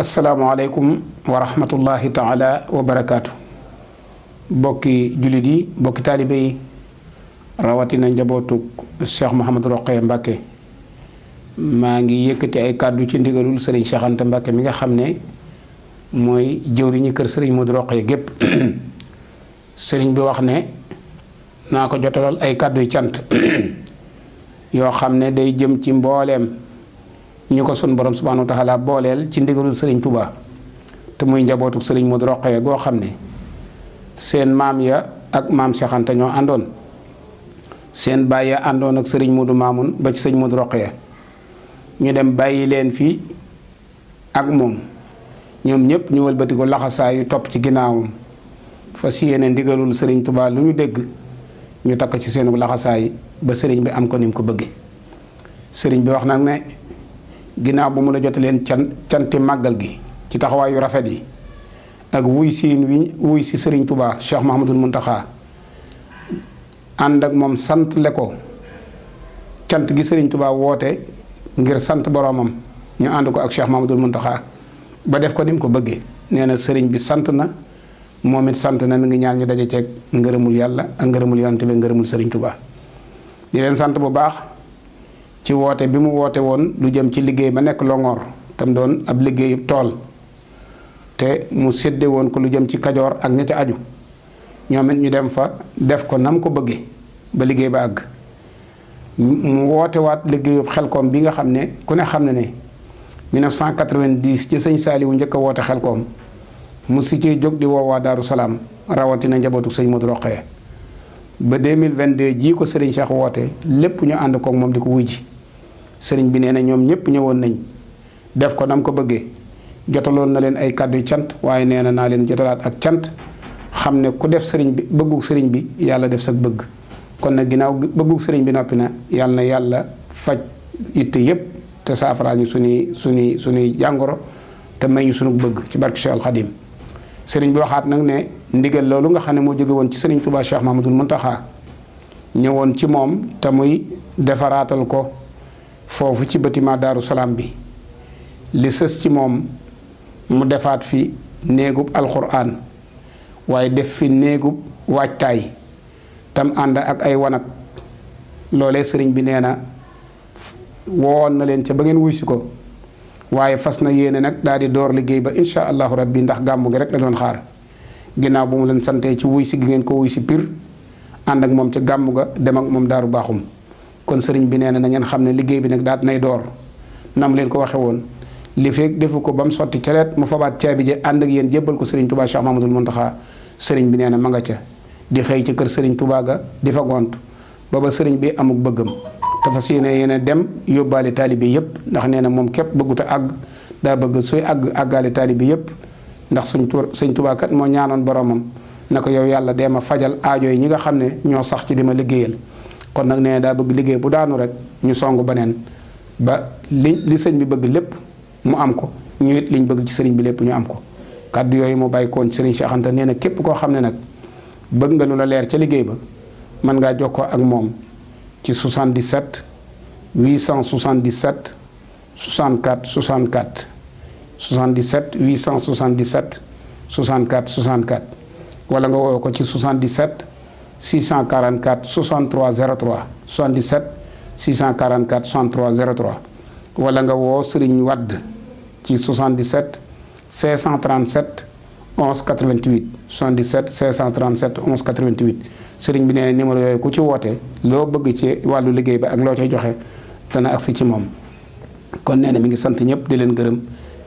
asalaamaaleykum wa rahmatullahi taala wa barakaatu. bokki jullit yi bokki taalibe yi rawatina njabootu Cheikh Mouhamadou Rokhaya Mbacké maa ngi yëkkati ay kàddu ci ndigalul sëriñ Cheikh Anta Mbacké mi nga xam ne mooy jëwriñu kër sëriñ Modou Rokhaya gépp sëriñ bi wax ne naa ko jotalal ay kàddu yu cant yoo xam ne day jëm ci mbooleem ñu ko sun borom subhaanahu wa taala booleel ci ndigalul sëriñ Touba te muy njabootu sëriñ Modou Rokhaya goo xam ne seen maam ya ak maam Cheikh Anta ñoo àndoon seen baay ya àndoon ak sëriñ Modou Mamoun ba ci sëriñ Modou Rokhaya ñu dem bàyyi leen fii ak moom ñoom ñëpp ñu wëlbati ko laxasaayu topp ci ginnaawam fas yéene ndigalul sëriñ Touba lu ñu dégg ñu takk ci seenu laxasaay ba sëriñ bi am ko ni mu ko bëggee sëriñ bi wax nag ne ginnaaw bu mu la jote leen canti màggal gi ci taxawaayu rafet yi ak wuy si sëriñ Touba Cheikh Mouhamadoul Mountakha ànd ak moom sant le ko cant gi sëriñ Touba woote ngir sant boroomam ñu ànd ko ak Cheikh Mouhamadoul Mountakha ba def ko ni mu ko bëggee nee na sëriñ bi sant na moom it sant na mi ngi ñaan ñu daje ceeg ngërëmul yàlla ak ngërëmul yonent bi ngërëmul sëriñ Touba di leen sant bu baax ci woote bi mu woote woon lu jëm ci liggéey ba nekk Longhor tam doon ab liggéeyu tool te mu sédde woon ko lu jëm ci Kajoor ak ña ca aju ñoom it ñu dem fa def ko nam ko bëggee ba liggéey ba àgg mu woote waat liggéeyub Xelkom bi nga xam ne ku ne xam ne ne 1990 ci sëñ Saaliwu njëkk a woote Xelkom mu si ci jóg di woowaa Daaru Salaam rawatina njabootu sëñ Modou Rokhaya ba 2022 jii ko sëriñ Cheikh woote lépp ñu ànd koog moom di ko wuy ji sëriñ bi nee na ñoom ñëpp ñëwoon nañ def ko nam ko bëggee jotaloon na leen ay kàddu cant waaye nee na naa leen jotalaat ak cant xam ne ku def sëriñ bi bëggu sëriñ bi yàlla def sa bëgg kon nag ginnaaw bëggu sëriñ bi noppi na yàlla faj itte yépp te saafaraal ñu suñuy jàngoro te may ñu sunu bëgg ci barke Cheikh Al Khadim sëriñ bi waxaat nag ne ndigal loolu nga xam ne moo jóge woon ci sëriñ Touba Cheikh Mouhamadoul Mountakha ñëwoon ci moom te muy defaraatal ko foofu ci bâtiment Daaru Salaam bi li sës ci moom mu defaat fi néegub alxuraan waaye def fi néegub waajtaay tam ànd ak ay wanag loolee sëriñ bi nee na woon na leen ca ba ngeen wuy si ko waaye fas na yéene nag daal di door liggéey ba insha allahu rabbi ndax gàmmu gi rek la doon xaar ginnaaw bu mu leen santee ci wuy si gi ngeen ko wuy si pir ànd ak moom ca gàmmu ga dem ak moom daaru baaxum kon sëriñ bi nee na ngeen xam ne liggéey bi nag daal nay door nam leen ko waxe woon li feeg defu ko ba mu sotti careet mu fabaat caabi je ànd ak yéen jébbal ko sëriñ Touba Cheikh Mouhamadoul Mountakha sëriñ bi nee na ma nga ca di xëy ci kër sëriñ Touba ga di fa gont ba sëriñ bi amuk bëggam te fas yéene dem yóbbaale taalibe yëpp ndax nee na moom képp bëggut a àgg daa bëgg suy àggaale taalibe yëpp ndax sëñ Touba kat moo ñaanoon boromam na ko yow yàlla dee ma fajal aajo yi ñi nga xam ne ñoo sax ci di ma liggéeyal kon nag nee na daa bëgg liggéey bu daanu rek ñu song beneen ba li sëñ bi bëgg lépp mu am ko ñu it liñ bëgg ci sëriñ bi lépp ñu am ko kàddu yooyu mu bàyyi koon ci sëriñ Cheikh Anta nee na képp koo xam ne nag bëgg nga lu la leer ca liggéey ba mën ngaa jokkoo ak moom ci 77 877 64 64 77 877 64 64 wala nga woo ko ci 77 644 63 03 77 644 63 03 wala nga woo Sëriñ Wadd ci 77 537 11 88 77 537 11 88 sëriñ bi nee na numéro yooyu ku ci woote loo bëgg ci wàllu liggéey bi ak loo cay joxe dana agsi ci moom kon nee na mi ngi sant ñëpp di leen gërëm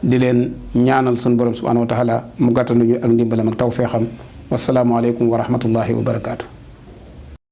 di leen ñaanal suñu borom subhanahu wa taala mu gàttanduñu ak ndimbalam ak tawfeexam wasalaamualeykum wa rahmatullahi wa barakaatu.